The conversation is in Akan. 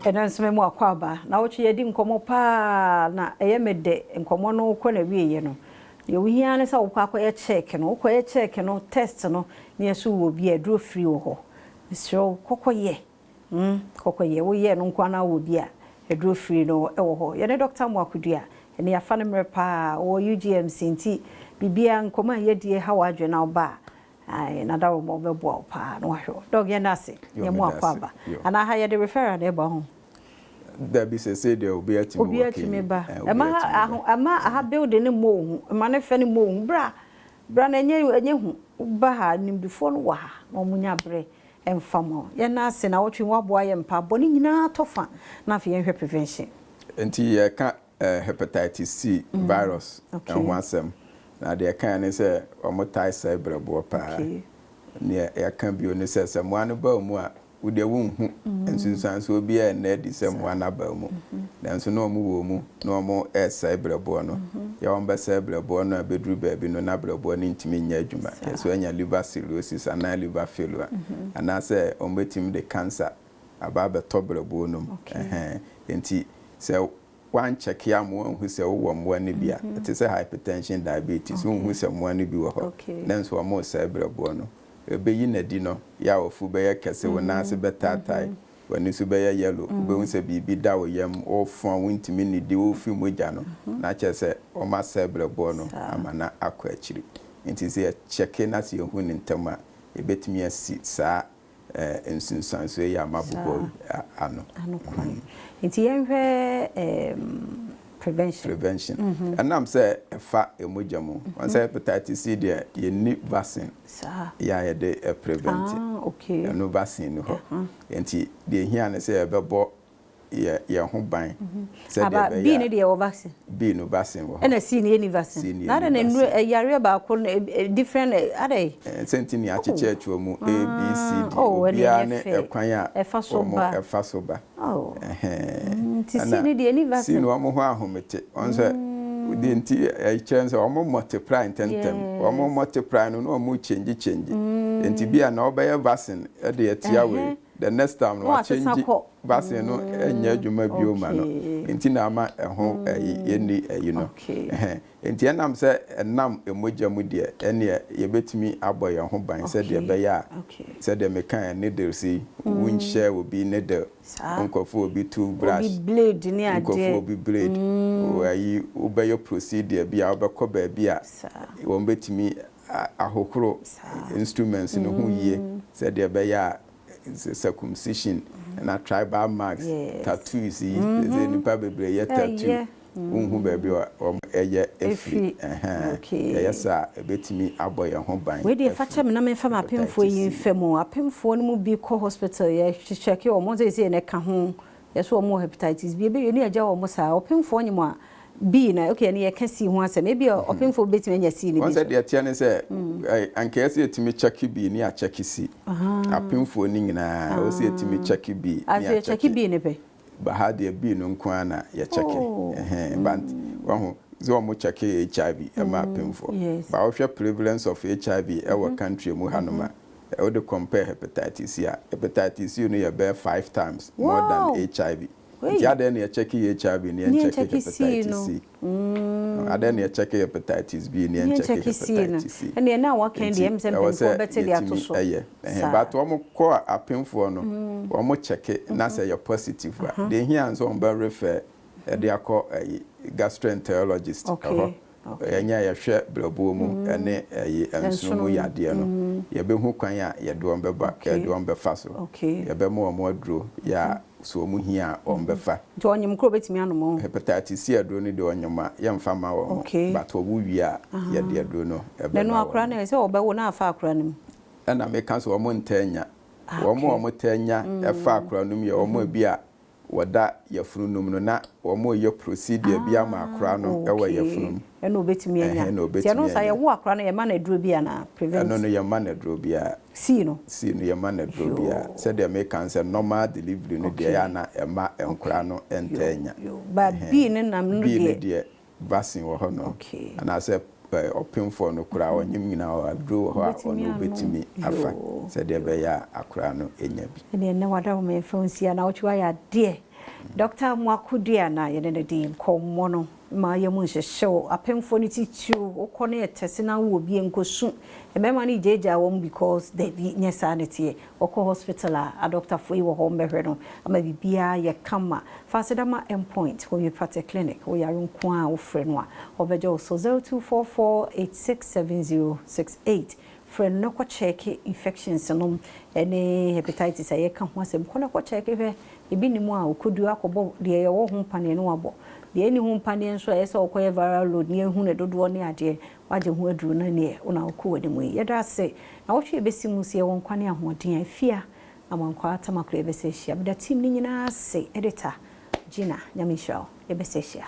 Ɛno nso me mu akwaaba. Na wotwe yɛdi nkɔmmɔ paa na ɛyɛ me dɛ nkɔmmɔ no kɔ na wieɛ no. Deɛ wohia ne sɛ wokɔ akɔyɛ check no, wokɔyɛ check no, test no, na yɛso wɔ bi a aduro firi wɔ hɔ. Mesrɛ wo kɔkɔyɛ. Kɔkɔyɛ. Woyɛ no nko ara wɔ bi a aduro firi no ɛwɔ hɔ. Yɛne Dr. Moakodua ɛne yɛafa no mmerɛ paa wɔ UGMC nti biribiara nkɔmmɔ a yɛdie ha wɔ adwene na woba a ae na da wɔ bɛboa wo paa na wahwɛ wo. Doc, yɛn ase. Yɛn mu akɔ aba. Anaa ha yɛde referral na ɛba ho. Dabi, sɛsɛ deɛ obi atumi obi atumi ba. Ɛma ha ɛma ha building ne mmɔ wo ho. Ɛma ne fɛ ne mmɔ wo ho. Bra bra na ɛnyɛ hu. Woba ha nimdifoɔ no wɔ ha na wɔn nya berɛ ɛmfa mo. Yɛn ase na wɔtwe wɔaboa yɛn mpa bɔ ne nyinaa tɔ fa na afei yɛnhwɛ prevention. Nti yɛka hepatitis C virus ho asɛm. Na deɛ ɛka ne sɛ wɔn tae sɛe brɛboɔ paa. Neɛ yɛka bio ne sɛ sɛ mmoa no ba mu a, wo deɛ wonhu nsunsuansoɔ biara nna adi sɛ mmoa no aba mu. Nanso na wɔn wɔ mu na wɔn resɛe brɛboɔ no. Yɛ wɔn bɛsɛe brɛboɔ no a bɛduru baabi no na brɛboɔ no ntumi nyɛ adwuma. Yɛsɛ anya liver cirrhosis anaa liver failure. Anaasɛ wɔn bɛtumi de cancer aba abɛtɔ brɛboɔ no mu. Nti sɛ woankyɛke ama woanhu sɛ wowɔ mmoa no bi a, ɛte sɛ hypertension, diabetes, wonhu sɛ mmoa no bi wɔ hɔ, nanso wɔn resɛe brɛboɔ no. Ɛbɛyi n'adi no, yɛ a wafu bɛyɛ kɛse, wo nan ase bɛtaatae, w'ani so bɛyɛ yellow, wobɛhu sɛ biribi da wo yam, wofo a wontumi nnidi, wofi mogya no, na kyerɛ sɛ wɔn asɛe brɛboɔ no ama no akɔ akyiri. Nti sɛ yɛkyɛke na sɛ yɛhu no ntɛm a, yɛbɛtumi asi saa nsunsuansoɔ yi a mabobɔ yi ano. Ano kwan. Nti yɛnhwɛ prevention. Prevention. Ɛnam sɛ ɛfa mogya mu. Wɔn sɛ hepatitis C deɛ yɛnni vaccine yɛ a yɛde prevent. Ɛno vaccine ni hɔ. Nti deɛ ehia ne sɛ yɛbɛbɔ yɛn ho ban. Sɛdeɛ ɛbɛyɛ B no deɛ wɔ vaccine. B no vaccine wɔ hɔ. Ɛna C no yɛnni vaccine. C no Na yɛnni na vaccine. Nnuro yareɛ baako no different adɛ. Sɛ nti ni akyekyɛ atwa mu A B C D. Obiara ne ɛkwan a ɛfa so wɔn ba. Ɛfa so ba. Nti C no deɛ ɛnni vaccine. C no wɔn ho ahomete. Wɔn sɛ deɛ nti ɛkyerɛ sɛ wɔn multiply ntɛntɛm. Wɔn multiply no na wɔn change change. Nti bi a na wɔbɛyɛ vaccine ɛde atia wei. The next time no Na wasesa wa change kɔ. Vaccine no ɛnyɛ adwuma bio ma no. Nti na ama ɛho ɛyi yɛnni ɛyi no. Nti ɛnam sɛ ɛnam mogya mu deɛ, ɛneɛ yɛbɛtumi abɔ yɛn ho ban sɛdeɛ ɛbɛyɛ a sɛdeɛ meka needles yi, wonhyɛ obi needle, nkɔfo obi toothbrush, Obi blade ne adeɛ. Nkɔfo obi blade, ayi wobɛyɛ procedure bi a wobɛkɔ baabi a wɔn bɛtumi ahohoro instruments no ho yie sɛdeɛ ɛbɛyɛ a circumcision na tribal marks, tattoos yi, sɛ nipa bebree yɛ tattoo, wonhu baabi a wɔn ɛyɛ efiri. Ɛyɛ saa ɛbɛtumi abɔ yɛn ho ban. Wei deɛ fa kyɛ me na memfa m'apemfoɔ yi mfa mu. Apemfoɔ no mu bi kɔ hospital yɛ check wɔn sɛ sɛ ne ka ho yɛso wɔn wɔ hepatitis B ebi ne agya wɔn saa ɔpemfoɔ nyim a B na okay ne yɛka C ho asɛm ebi ɔpemfoɔ bɛtumi anya C ne bi. Wɔn sɛ deɛ teɛ ne sɛ anka yɛsɛ yɛtumi check B ne acheck C. Apemfoɔ no nyinaa wɔ sɛ yɛtumi check B ne acheck acheck B ne pɛ. Baha deɛ B no nko ara na yɛkyɛke. But wɔn sɛ wɔn check HIV ɛma apemfoɔ. Ba wɔhwɛ prevalence of HIV ɛwɔ country mu hanom a, wode compare hepatitis C a, hepatitis C no yɛ bɛyɛ 5 times more than HIV. Nti adɛn na yɛkyɛke HIV ne yɛnkyɛke hepatitis C? Adɛn na yɛkyɛke hepatitis B ne yɛnkyɛke hepatitis C? Ɛnna na wɔka deɛ ɛm sɛ Ɛwɔ sɛ mpanyinfoɔ bɛte de ato yɛtumi so. ɛyɛ. But wɔn kɔ apemfoɔ no, wɔn kyɛke na sɛ yɛ positive a, deɛ ehia nso wɔn bɛ refer ɛde akɔ ɛyi gastroenterologist ɛhɔ. Ɛnyɛ yɛhwɛ brɛboɔ mu ɛne ɛyi nsono mu yadeɛ no. Yɛbɛhu kwan a yɛde wɔn bɛba, yɛde wɔn bɛfa so. Yɛbɛma wɔn aduro yɛ a so wɔn hia a wɔn bɛfa. Nti ɔnyim koro bɛtumi anom o. Hepatitis C aduro no deɛ ɔnyim a yɛmfa ma wɔn. But wɔn wie a yɛde aduro no ɛbɛma Na ɛno akora wɔn. no sɛ ɔbɛwo na afa akora no mu. Ɛna meka sɛ wɔn ntaa nya. Wɔn a wɔn taa nya ɛfa akora no mu yɛ wɔn a bi a wɔda yafunu no mu no na wɔn reyɛ procedure bi ama akora no ɛwɔ yafunu mu. Ɛna obetumi anya. Ɛhɛn, na Nti ɛno obetumi nsa anya. yɛwo akora no yɛma no aduro bi anaa prevent. Ɛno no yɛma no aduro biara. C no. C no yɛma no aduro biara. Sɛdeɛ meka sɛ normal delivery no deɛ yɛ ana ɛma nkora no ntaa nya. Ba B ne nam no B no deɛ. deɛ vaccine wɔ hɔ no. Anaasɛ ɔpemfoɔ no koraa ɔnyim nyinaa aduro wɔ hɔ a ɔno obetumi afa sɛdeɛ ɛbɛyɛ a akora no nya bi. Ɛnna ɛnɛ wada wɔn mfa nsia na wɔtwe wayɛ adeɛ. Dr. Amoako-Duah na yɛne no di nkɔmmɔ no. Ma yɛn mu nhyehye wo. Apemfoɔ no titiriw, wokɔ no yɛ tɛse na wowɔ bi nkɔsu. Mmarima no gyaagyaa wɔn because dabi, nyɛ saa ne teɛ. Wɔkɔ hospital a, adɔktafoɔ yi wɔ hɔ mbɛhwɛ no ama biribiara yɛ kama. Fa aseda ma Endpoint Homeopathic Clinic. Woyare nko a wofrɛ no a, ɔbɛgye wo so 0244867068. Frɛ no na kɔ check infections nom ne hepatitis a yɛka ho asɛm. Kɔ na kɔ check hwɛ ebi ni mu a okodu akɔbɔ deɛ yɛwɔ ho mpaneɛ no wabɔ. Deɛ ɛni ho mpaneɛ nso a ɛyɛ sɛ wɔkɔyɛ viral load ne ehu ne dodoɔ ne adeɛ wagye ho aduro no neɛ wona wokɔ w'anim yi. Yɛda ase na wɔtwe yɛbɛsi mu sɛ yɛwɔ nkwa ne ahoɔden a efia Amankwaa Tamaklo yɛbɛsɛ ahyia. Meda team no nyinaa ase. Editor Gina, Nyame nhyira wo. Yɛbɛsɛ ahyia.